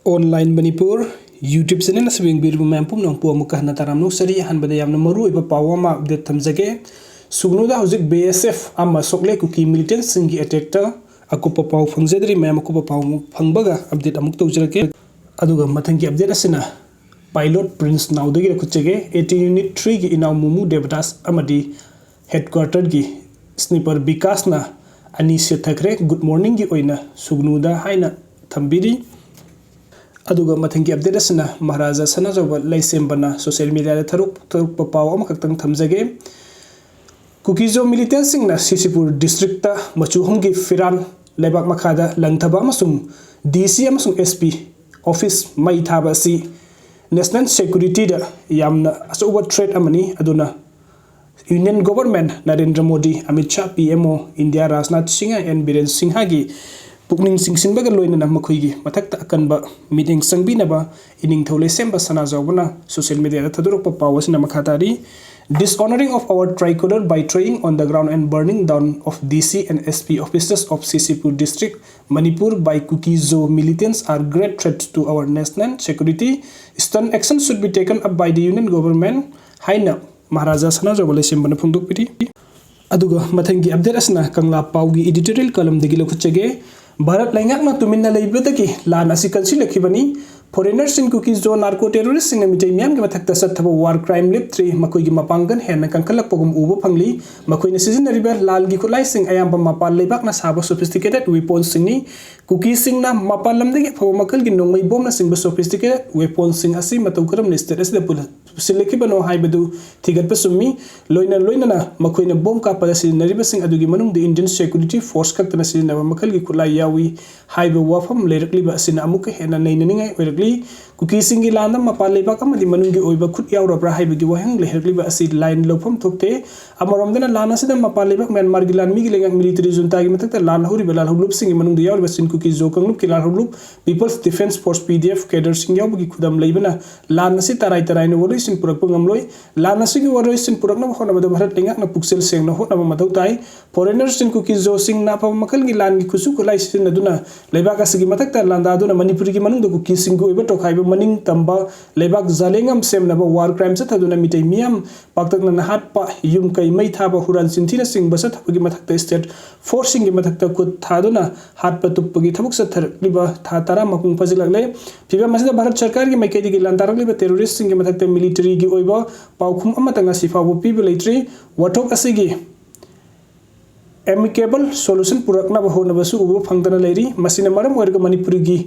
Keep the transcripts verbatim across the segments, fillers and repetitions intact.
Online Manipur YouTube channel ꯑꯁꯤꯕꯨ ꯌꯦꯡꯕꯤꯔꯤꯕ ꯃꯌꯥꯝ ꯄꯨꯝꯅꯃꯛꯄꯨ ꯑꯃꯨꯛꯀ ꯍꯟꯅ ꯇꯔꯥꯝꯅ ꯑꯣꯛꯆꯔꯤ꯫ ꯑꯍꯥꯟꯕꯗ ꯌꯥꯝꯅ ꯃꯔꯨ ꯑꯣꯏꯕ ꯄꯥꯎ ꯑꯃ update ꯊꯝꯖꯒꯦ꯫ ꯁꯨꯒꯅꯨꯗ ꯍꯧꯖꯤꯛ B S F ꯑꯃ ꯁꯣꯛꯂꯦ ꯀꯨꯀꯤ militantꯁꯤꯡꯒꯤ attackꯇ꯫ ꯑꯀꯨꯞꯄ ꯄꯥꯎ ꯐꯪꯖꯗ꯭ꯔꯤ ꯃꯌꯥꯝ, ꯑꯀꯨꯞꯄ ꯄꯥꯎ ꯑꯃꯨꯛ ꯐꯪꯕꯒ update ꯑꯃꯨꯛ ꯇꯧꯖꯔꯛꯀꯦ꯫ ꯑꯗꯨꯒ ꯃꯊꯪꯒꯤ update ꯑꯁꯤꯅ pilot Prince Naoꯗꯒꯤ ꯂꯧꯈꯠꯆꯒꯦ꯫ AT Unit threeꯒꯤ ꯏꯅꯥꯎ ꯃꯨꯃꯨ ꯗꯦꯕꯗꯥꯁ ꯑꯃꯗꯤ headquarterꯒꯤ sniper ꯕꯤꯀꯥꯁꯅ ꯑꯅꯤ ꯁꯦꯠꯊꯈ꯭ꯔꯦ꯫ Good morningꯒꯤ ꯑꯣꯏꯅ ꯁꯨꯒꯅꯨꯗ ꯍꯥꯏꯅ ꯊꯝꯕꯤꯔꯤ꯫ ꯑꯗꯨꯒ ꯃꯊꯪꯒꯤ update ꯑꯁꯤꯅ ꯃꯍꯥꯔꯥꯖꯥ ꯁꯅꯥꯖꯥꯎꯕ ꯂꯩꯁꯦꯝꯕꯅ social mediaꯗ ꯊꯥꯗꯣꯛ-, ꯊꯥꯗꯣꯛꯄ ꯄꯥꯎ ꯑꯃꯈꯛꯇꯪ ꯊꯝꯖꯒꯦ꯫ ꯀꯨꯀꯤꯖꯣ militantꯁꯤꯡꯅ ꯁꯤꯁꯤꯄꯨꯔ districtꯇ ꯃꯆꯨ ꯑꯍꯨꯝꯒꯤ ꯐꯤꯔꯥꯜ ꯂꯩꯕꯥꯛ ꯃꯈꯥꯗ ꯂꯪꯊꯕ ꯑꯃꯁꯨꯡ DC ꯑꯃꯁꯨꯡ SP office ꯃꯩ ꯊꯥꯕ ꯑꯁꯤ national securityꯗ ꯌꯥꯝꯅ ꯑꯆꯧꯕ threat ꯑꯃꯅꯤ꯫ ꯑꯗꯨꯅ Union Government Narendra Modi, Amit Shah, PMO India Rajnath Singh and Biren ꯁꯤꯡꯍꯒꯤ ꯄꯨꯛꯅꯤꯡ ꯆꯤꯡꯁꯤꯟꯕꯒ ꯂꯣꯏꯅꯅ ꯃꯈꯣꯏꯒꯤ ꯃꯊꯛꯇ ꯑꯀꯟꯕ ꯃꯤꯠꯌꯦꯡ ꯆꯪꯕꯤꯅꯕ ꯏꯅꯤꯡꯊꯧ ꯂꯩꯁꯦꯝꯕ ꯁꯅꯥꯖꯥꯎꯕꯅ social mediaꯗ ꯊꯥꯗꯣꯔꯛꯄ ꯄꯥꯎ ꯑꯁꯤꯅ ꯃꯈꯥ ꯇꯥꯔꯤ, "Dishonoring of our tricolor by throwing on the ground and burning down of DC and SP offices of Sisipur district, Manipur by Kuki-Zo militants are great threat to our national security. Stern action should be taken up by the Union Government" ꯍꯥꯏꯅ ꯃꯍꯥꯔꯥꯖꯥ ꯁꯅꯥꯖꯥꯎꯕ ꯂꯩꯁꯦꯝꯕꯅ ꯐꯣꯡꯗꯣꯛꯄꯤꯔꯤ꯫ ꯑꯗꯨꯒ ꯃꯊꯪꯒꯤ update ꯑꯁꯤꯅ ꯀꯪꯂꯥ ꯄꯥꯎꯒꯤ editorial columnꯗꯒꯤ ꯂꯧꯈꯠꯆꯒꯦ꯫ Bharat ꯂꯩꯉꯥꯛꯅ ꯇꯨꯃꯤꯟꯅ ꯂꯩꯕꯗꯒꯤ ꯂꯥꯟ ꯑꯁꯤ ꯀꯟꯁꯤꯜꯂꯛꯈꯤꯕꯅꯤ꯫ Foreigners in Kuki-Zo narco terroristꯁꯤꯡꯅ Meitei ꯃꯤꯌꯥꯝꯒꯤ ꯃꯊꯛꯇ ꯆꯠꯊꯕ war crime ꯂꯦꯞꯇ꯭ꯔꯤ꯫ ꯃꯈꯣꯏꯒꯤ ꯃꯄꯥꯡꯒꯜ ꯍꯦꯟꯅ ꯀꯟꯈꯠꯂꯛꯄꯒꯨꯝ ꯎꯕ ꯐꯪꯂꯤ꯫ ꯃꯈꯣꯏꯅ ꯁꯤꯖꯤꯟꯅꯔꯤꯕ ꯂꯥꯜꯒꯤ ꯈꯨꯠꯂꯥꯏꯁꯤꯡ ꯑꯌꯥꯝꯕ ꯃꯄꯥꯟ ꯂꯩꯕꯥꯛꯅ ꯁꯥꯕ sophisticated weaponsꯁꯤꯡꯅꯤ꯫ ꯀꯨꯀꯤꯁꯤꯡꯅ ꯃꯄꯥꯟ ꯂꯝꯗꯒꯤ ꯑꯐꯕ ꯃꯈꯜꯒꯤ ꯅꯣꯡꯃꯩ ꯕꯣꯝꯅꯆꯤꯡꯕ sophisticated weaponsꯁꯤꯡ ꯑꯁꯤ ꯃꯇꯧ ꯀꯔꯝꯅ state ꯑꯁꯤꯗ ꯄꯨꯁꯤꯜꯂꯛꯈꯤꯕꯅꯣ ꯍꯥꯏꯕꯗꯨ ꯊꯤꯒꯠꯄ ꯆꯨꯝꯃꯤ꯫ ꯂꯣꯏꯅ ꯂꯣꯏꯅꯅ ꯃꯈꯣꯏꯅ ꯕꯣꯝ ꯀꯥꯞꯄꯗ ꯁꯤꯖꯤꯟꯅꯔꯤꯕꯁꯤꯡ ꯑꯗꯨꯒꯤ ꯃꯅꯨꯡꯗ Indian security force ꯈꯛꯇꯅ ꯁꯤꯖꯤꯟꯅꯕ ꯃꯈꯜꯒꯤ ꯈꯨꯠꯂꯥꯏ ꯌꯥꯎꯏ꯫ ꯍꯥꯏꯕ ꯋꯥꯐꯝ ꯂꯩꯔꯛꯂꯤꯕ ꯑꯁꯤꯅ ꯑꯃꯨꯛꯀ ꯍꯦꯟꯅ ꯅꯩꯅꯅꯤꯡꯉꯥꯏ ꯑꯣꯏꯔꯛꯂꯤ꯫ ꯀꯨꯀꯤꯁꯤꯡꯒꯤ ꯂꯥꯟꯗ ꯃꯄꯥꯟ ꯂꯩꯕꯥꯛ ꯑꯃꯗꯤ ꯃꯅꯨꯡꯒꯤ ꯑꯣꯏꯕ ꯈꯨꯠ ꯌꯥꯎꯔꯕ꯭ꯔꯥ ꯍꯥꯏꯕꯒꯤ ꯋꯥꯍꯪ ꯂꯩꯍꯜꯂꯤꯕ ꯑꯁꯤ ꯂꯥꯏꯟ ꯂꯧꯐꯝ ꯊꯣꯛꯇꯦ꯫ ꯑꯃꯔꯣꯝꯗꯅ ꯂꯥꯟ ꯑꯁꯤꯗ ꯃꯄꯥꯟ ꯂꯩꯕꯥꯛ ꯃ꯭ꯌꯥꯟꯃꯥꯔꯒꯤ ꯂꯥꯟꯃꯤꯒꯤ ꯂꯩꯉꯥꯛ ꯃꯤꯂꯤꯇꯔꯤ ꯖꯨꯟꯇꯥꯒꯤ ꯃꯊꯛꯇ ꯂꯥꯟ ꯍꯧꯔꯤꯕ ꯂꯥꯜꯍꯧꯂꯨꯞꯁꯤꯡꯒꯤ ꯃꯅꯨꯡꯗ ꯌꯥꯎꯔꯤꯕ ꯆꯤꯟ ꯀꯨꯀꯤ ꯖꯣ ꯀꯥꯡꯂꯨꯞꯀꯤ ꯂꯥꯜꯍꯧꯂꯨꯞ People's Defence Force, P D F, ꯀꯦꯗꯔꯁꯤꯡ ꯌꯥꯎꯕꯒꯤ ꯈꯨꯗꯝ ꯂꯩꯕꯅ ꯂꯥꯟ ꯑꯁꯤ ꯇꯔꯥꯏ ꯇꯔꯥꯏꯅ ꯋꯥꯔꯣꯏꯁꯤꯟ ꯄꯨꯔꯛꯄ ꯉꯝꯂꯣꯏ꯫ ꯂꯥꯟ ꯑꯁꯤꯒꯤ ꯋꯥꯔꯣꯏꯁꯤꯟ ꯄꯨꯔꯛꯅꯕ ꯍꯣꯠꯅꯕꯗ ꯚꯥꯔꯠ ꯂꯩꯉꯥꯛꯅ ꯄꯨꯛꯆꯦꯜ ꯁꯦꯡꯅ ꯍꯣꯠꯅꯕ ꯃꯊꯧ ꯇꯥꯏ꯫ ꯐꯣꯔꯦꯅꯔꯁꯤꯡ ꯀꯨꯀꯤ ꯖꯣꯁꯤꯡꯅ ꯑꯐꯕ ꯃꯈꯜꯒꯤ ꯂꯥꯟꯒꯤ ꯈꯨꯠꯁꯨ ꯈꯨꯠꯂꯥꯏ ꯁꯤꯖꯤꯟꯅꯗꯨꯅ ꯂꯩꯕꯥꯛ ꯑꯁꯤꯒꯤ ꯃꯊꯛꯇ ꯂꯥꯟꯗꯥꯗꯨꯅ ꯃꯅꯤꯄꯨꯔꯒꯤ ꯃꯅꯨꯡꯗ ꯀꯨꯀꯤꯁꯤꯡꯒꯤ ꯑꯣꯏꯕ ꯇꯣꯈꯥꯏꯕ ꯃꯅꯤꯡ ꯇꯝꯕ ꯂꯩꯕꯥꯛ ꯖꯥꯂꯦꯡꯉꯝ ꯁꯦꯝꯅꯕ ꯋꯥꯔ ꯀ꯭ꯔꯥꯏꯝ ꯆꯠꯊꯗꯨꯅ ꯃꯤꯇꯩ ꯃꯤꯌꯥꯝ ꯄꯥꯛꯇꯛꯅꯅ ꯍꯥꯠꯄ, ꯌꯨꯝ ꯀꯩ ꯃꯩ ꯊꯥꯕ, ꯍꯨꯔꯥꯟ ꯆꯤꯟꯊꯤꯅꯆꯤꯡꯕ ꯆꯠꯊꯕꯒꯤ ꯃꯊꯛꯇ ꯁ꯭ꯇꯦꯠ ꯐꯣꯔꯁꯁꯤꯡꯒꯤ ꯃꯊꯛꯇ ꯈꯨꯠ ꯊꯥꯗꯨꯅ ꯍꯥꯠꯄ ꯇꯨꯞꯄꯒꯤ ꯊꯕꯛ ꯆꯠꯊꯔꯛꯂꯤꯕ ꯊꯥ ꯇꯔꯥ ꯃꯄꯨꯡ ꯐꯥꯖꯤꯜꯂꯛꯂꯦ꯫ ꯐꯤꯕꯝ ꯑꯁꯤꯗ ꯚꯥꯔꯠ ꯁꯔꯀꯥꯔꯒꯤ ꯃꯥꯏꯀꯩꯗꯒꯤ ꯂꯥꯟꯗꯥꯔꯛꯂꯤꯕ ꯇꯦꯔꯣꯔꯤꯁꯁꯤꯡꯒꯤ ꯃꯊꯛꯇ ꯃꯤꯂꯤꯇꯔꯤꯒꯤ ꯑꯣꯏꯕ ꯄꯥꯎꯈꯨꯝ ꯑꯃꯠꯇ ꯉꯁꯤ ꯐꯥꯎꯕ ꯄꯤꯕ ꯂꯩꯇ꯭ꯔꯤ꯫ ꯋꯥꯊꯣꯛ ꯑꯁꯤꯒꯤ ꯑꯦꯃꯤꯀꯦꯕꯜ ꯁꯣꯂꯨꯁꯟ ꯄꯨꯔꯛꯅꯕ ꯍꯣꯠꯅꯕꯁꯨ ꯎꯕ ꯐꯪꯗꯅ ꯂꯩꯔꯤ꯫ ꯃꯁꯤꯅ ꯃꯔꯝ ꯑꯣꯏꯔꯒ ꯃꯅꯤꯄꯨꯔꯒꯤ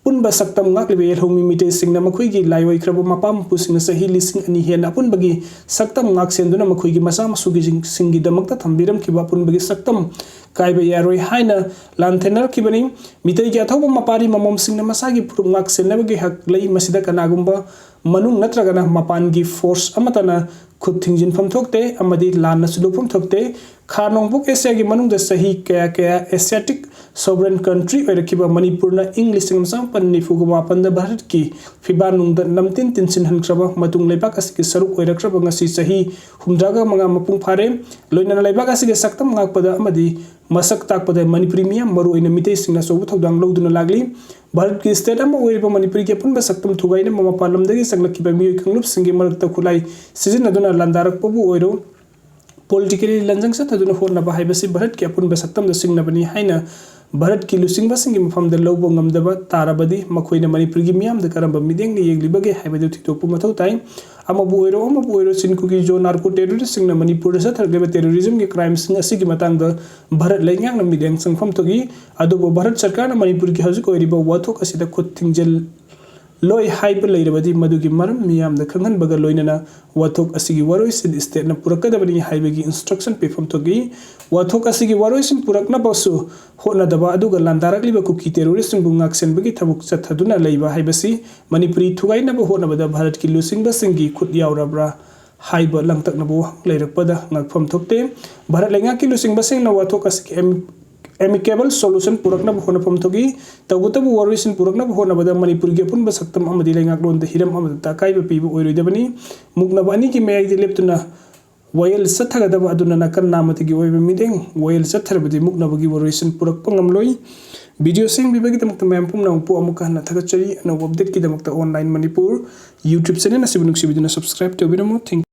ꯄꯨꯟꯕ ꯁꯛꯇꯝ ꯉꯥꯛꯂꯤꯕ ꯌꯦꯜꯍꯧꯃꯤ ꯃꯤꯇꯩꯁꯤꯡꯅ ꯃꯈꯣꯏꯒꯤ ꯂꯥꯏꯑꯣꯏꯈ꯭ꯔꯕ ꯃꯄꯥ ꯃꯄꯨꯁꯤꯡꯅ ꯆꯍꯤ ꯂꯤꯁꯤꯡ ꯑꯅꯤ ꯍꯦꯟꯅ ꯑꯄꯨꯟꯕꯒꯤ ꯁꯛꯇꯝ ꯉꯥꯛ ꯁꯦꯟꯗꯨꯅ ꯃꯈꯣꯏꯒꯤ ꯃꯆꯥ ꯃꯁꯨꯒꯤꯁꯤꯡꯒꯤꯗꯃꯛꯇ ꯊꯝꯕꯤꯔꯝꯈꯤꯕ ꯑꯄꯨꯟꯕꯒꯤ ꯁꯛꯇꯝ ꯀꯥꯏꯕ ꯌꯥꯔꯣꯏ ꯍꯥꯏꯅ ꯂꯥꯟꯊꯦꯡꯅꯔꯛꯈꯤꯕꯅꯤ꯫ ꯃꯤꯇꯩꯒꯤ ꯑꯊꯧꯕ ꯃꯄꯥꯔꯤ ꯃꯃꯣꯝꯁꯤꯡꯅ ꯃꯁꯥꯒꯤ ꯐꯨꯔꯨꯞ ꯉꯥꯛ ꯁꯦꯟꯅꯕꯒꯤ ꯍꯛ ꯂꯩ꯫ ꯃꯁꯤꯗ ꯀꯅꯥꯒꯨꯝꯕ ꯃꯅꯨꯡ ꯅꯠꯇ꯭ꯔꯒꯅ ꯃꯄꯥꯟꯒꯤ ꯐꯣꯔꯁ ꯑꯃꯠꯇꯅ ꯈꯨꯠ ꯊꯤꯡꯖꯤꯟꯐꯝ ꯊꯣꯛꯇꯦ ꯑꯃꯗꯤ ꯂꯥꯟꯅꯁꯨ ꯂꯨꯞꯐꯝ ꯊꯣꯛꯇꯦ꯫ ꯈꯥ ꯅꯣꯡꯄꯣꯛ ꯑꯦꯁꯤꯌꯥꯒꯤ ꯃꯅꯨꯡꯗ ꯆꯍꯤ ꯀꯌꯥ ꯀꯌꯥ ꯑꯦꯁꯤꯌꯥꯇꯤꯛ ꯁꯣꯚꯔꯦꯟ ꯀꯟꯇ꯭ꯔꯤ ꯑꯣꯏꯔꯛꯈꯤꯕ ꯃꯅꯤꯄꯨꯔꯅ ꯏꯪ ꯂꯤꯁꯤꯡ ꯑꯃ ꯆꯃꯥꯄꯟ ꯅꯤꯐꯨꯒ ꯃꯥꯄꯟꯗ ꯚꯥꯔꯠꯀꯤ ꯐꯤꯕꯥ ꯅꯨꯡꯗ ꯅꯝꯇꯤꯟ ꯇꯤꯟꯁꯤꯟꯍꯟꯈ꯭ꯔꯕ ꯃꯇꯨꯡ ꯂꯩꯕꯥꯛ ꯑꯁꯤꯒꯤ ꯁꯔꯨꯛ ꯑꯣꯏꯔꯛꯈ꯭ꯔꯕ ꯉꯁꯤ ꯆꯍꯤ ꯍꯨꯝꯗ꯭ꯔꯥꯒ ꯃꯉꯥ ꯃꯄꯨꯡ ꯐꯥꯔꯦ꯫ ꯂꯣꯏꯅꯅ ꯂꯩꯕꯥꯛ ꯑꯁꯤꯒꯤ ꯁꯛꯇꯝ ꯉꯥꯛꯄꯗ ꯑꯃꯗꯤ ꯃꯁꯛ ꯇꯥꯛꯄꯗ ꯃꯅꯤꯄꯨꯔꯤ ꯃꯤꯌꯥꯝ, ꯃꯔꯨꯑꯣꯏꯅ ꯃꯤꯇꯩꯁꯤꯡꯅ ꯑꯆꯧꯕ ꯊꯧꯗꯥꯡ ꯂꯧꯗꯨꯅ ꯂꯥꯛꯂꯤ꯫ ꯚꯥꯔꯠꯀꯤ ꯁ꯭ꯇꯦꯠ ꯑꯃ ꯑꯣꯏꯔꯤꯕ ꯃꯅꯤꯄꯨꯔꯒꯤ ꯑꯄꯨꯟꯕ ꯁꯛꯇꯝ ꯊꯨꯒꯥꯏꯅꯕ ꯃꯄꯥꯟ ꯂꯝꯗꯒꯤ ꯆꯪꯂꯛꯈꯤꯕ ꯃꯤꯑꯣꯏ ꯀꯥꯡꯂꯨꯞꯁꯤꯡꯒꯤ ꯃꯔꯛꯇ ꯈꯨꯠꯂꯥꯏ ꯁꯤꯖꯤꯟꯅꯗꯨꯅ ꯂꯥꯟꯗꯥꯔꯛꯄꯕꯨ ꯑꯣꯏꯔꯣ, ꯄꯣꯂꯤꯇꯤꯀꯦꯜꯂꯤ ꯂꯟꯖꯪ ꯆꯠꯊꯗꯨꯅ ꯍꯣꯠꯅꯕ ꯍꯥꯏꯕꯁꯤ ꯚꯥꯔꯠꯀꯤ ꯑꯄꯨꯟꯕ ꯁꯛꯇꯝꯗ ꯁꯤꯡꯅꯕꯅꯤ ꯍꯥꯏꯅ ꯚꯥꯔꯠꯀꯤ ꯂꯨꯆꯤꯡꯕꯁꯤꯡꯒꯤ ꯃꯐꯝꯗ ꯂꯧꯕ ꯉꯝꯗꯕ ꯇꯥꯔꯕꯗꯤ ꯃꯈꯣꯏꯅ ꯃꯅꯤꯄꯨꯔꯒꯤ ꯃꯤꯌꯥꯝꯗ ꯀꯔꯝꯕ ꯃꯤꯠꯌꯦꯡꯅ ꯌꯦꯡꯂꯤꯕꯒꯦ ꯍꯥꯏꯕꯗꯨ ꯊꯤꯗꯣꯛꯄ ꯃꯊꯧ ꯇꯥꯏ꯫ ꯑꯃꯕꯨ ꯑꯣꯏꯔꯣ, ꯑꯃꯕꯨ ꯑꯣꯏꯔꯣ, ꯆꯤꯟ ꯀꯨꯀꯤ ꯖꯣ ꯅꯥꯔꯀꯣ ꯇꯦꯔꯣꯔꯤꯁꯁꯤꯡꯅ ꯃꯅꯤꯄꯨꯔꯗ ꯆꯠꯊꯔꯛꯂꯤꯕ ꯇꯦꯔꯣꯔꯤꯖꯝꯒꯤ ꯀ꯭ꯔꯥꯏꯝꯁꯤꯡ ꯑꯁꯤꯒꯤ ꯃꯇꯥꯡꯗ ꯚꯥꯔꯠ ꯂꯩꯉꯥꯛꯅ ꯃꯤꯠꯌꯦꯡ ꯆꯪꯐꯝ ꯊꯣꯛꯏ꯫ ꯑꯗꯨꯕꯨ ꯚꯥꯔꯠ ꯁꯔꯀꯥꯔꯅ ꯃꯅꯤꯄꯨꯔꯒꯤ ꯍꯧꯖꯤꯛ ꯑꯣꯏꯔꯤꯕ ꯋꯥꯊꯣꯛ ꯑꯁꯤꯗ ꯈꯨꯠ ꯊꯤꯡꯖꯤꯜ-, ꯂꯣꯏ ꯍꯥꯏꯕ ꯂꯩꯔꯕꯗꯤ ꯃꯗꯨꯒꯤ ꯃꯔꯝ ꯃꯤꯌꯥꯝꯗ ꯈꯪꯍꯟꯕꯒ ꯂꯣꯏꯅꯅ ꯋꯥꯊꯣꯛ ꯑꯁꯤꯒꯤ ꯋꯥꯔꯣꯏꯁꯤꯟ stateꯅ ꯄꯨꯔꯛꯀꯗꯕꯅꯤ ꯍꯥꯏꯕꯒꯤ instruction ꯄꯤꯐꯝ ꯊꯣꯛꯏ꯫ ꯋꯥꯊꯣꯛ ꯑꯁꯤꯒꯤ ꯋꯥꯔꯣꯏꯁꯤꯟ ꯄꯨꯔꯛꯅꯕꯁꯨ ꯍꯣꯠꯅꯗꯕ ꯑꯗꯨꯒ ꯂꯥꯟꯗꯥꯔꯛꯂꯤꯕ ꯀꯨꯀꯤ terroristꯁꯤꯡꯕꯨ ꯉꯥꯛꯁꯦꯟꯕꯒꯤ ꯊꯕꯛ ꯆꯠꯊꯗꯨꯅ ꯂꯩꯕ ꯍꯥꯏꯕꯁꯤ ꯃꯅꯤꯄꯨꯔꯤ ꯊꯨꯒꯥꯏꯅꯕ ꯍꯣꯠꯅꯕꯗ ꯚꯥꯔꯠꯀꯤ ꯂꯨꯆꯤꯡꯕꯁꯤꯡꯒꯤ ꯈꯨꯠ ꯌꯥꯎꯔꯕ꯭ꯔꯥ ꯍꯥꯏꯕ ꯂꯥꯡꯇꯛꯅꯕ ꯋꯥꯍꯪ ꯂꯩꯔꯛꯄꯗ ꯉꯛꯐꯝ ꯊꯣꯛꯇꯦ꯫ ꯚꯥꯔꯠ ꯂꯩꯉꯥꯛꯀꯤ ꯂꯨꯆꯤꯡꯕꯁꯤꯡꯅ ꯋꯥꯊꯣꯛ ꯑꯁꯤꯒꯤ ꯑꯦꯝ-, amicable solution ꯄꯨꯔꯛꯅꯕ ꯍꯣꯠꯅꯐꯝ ꯊꯣꯛꯏ꯫ ꯇꯧꯕꯇꯕꯨ ꯋꯥꯔꯣꯏꯁꯤꯟ ꯄꯨꯔꯛꯅꯕ ꯍꯣꯠꯅꯕꯗ ꯃꯅꯤꯄꯨꯔꯒꯤ ꯑꯄꯨꯟꯕ ꯁꯛꯇꯝ ꯑꯃꯗꯤ ꯂꯩꯉꯥꯛꯂꯣꯟꯗ ꯍꯤꯔꯝ ꯑꯃꯗ ꯑꯀꯥꯏꯕ ꯄꯤꯕ ꯑꯣꯏꯔꯣꯏꯗꯕꯅꯤ꯫ ꯃꯨꯛꯅꯕ ꯑꯅꯤꯒꯤ ꯃꯌꯥꯏꯗ ꯂꯦꯞꯇꯨꯅ ꯋꯥꯌꯦꯜ ꯆꯠꯊꯒꯗꯕ ꯑꯗꯨꯅ ꯅꯥꯀꯟ ꯅꯥꯝꯃꯇꯒꯤ ꯑꯣꯏꯕ ꯃꯤꯠꯌꯦꯡ ꯋꯥꯌꯦꯜ ꯆꯠꯊꯔꯕꯗꯤ ꯃꯨꯛꯅꯕꯒꯤ ꯋꯥꯔꯣꯏꯁꯤꯟ ꯄꯨꯔꯛꯄ ꯉꯝꯂꯣꯏ꯫ Video ꯁꯦꯡꯕꯤꯕꯒꯤꯗꯃꯛꯇ ꯃꯌꯥꯝ ꯄꯨꯝꯅꯃꯛꯄꯨ ꯑꯃꯨꯛꯀ ꯍꯟꯅ ꯊꯥꯒꯠꯆꯔꯤ꯫ ꯑꯅꯧꯕ updateꯀꯤꯗꯃꯛꯇ Online Manipur YouTube channel ꯑꯁꯤꯕꯨ ꯅꯨꯡꯁꯤꯕꯤꯗꯨꯅ subscribe ꯇꯧꯕꯤꯔꯝꯃꯨ꯫ Thank you꯫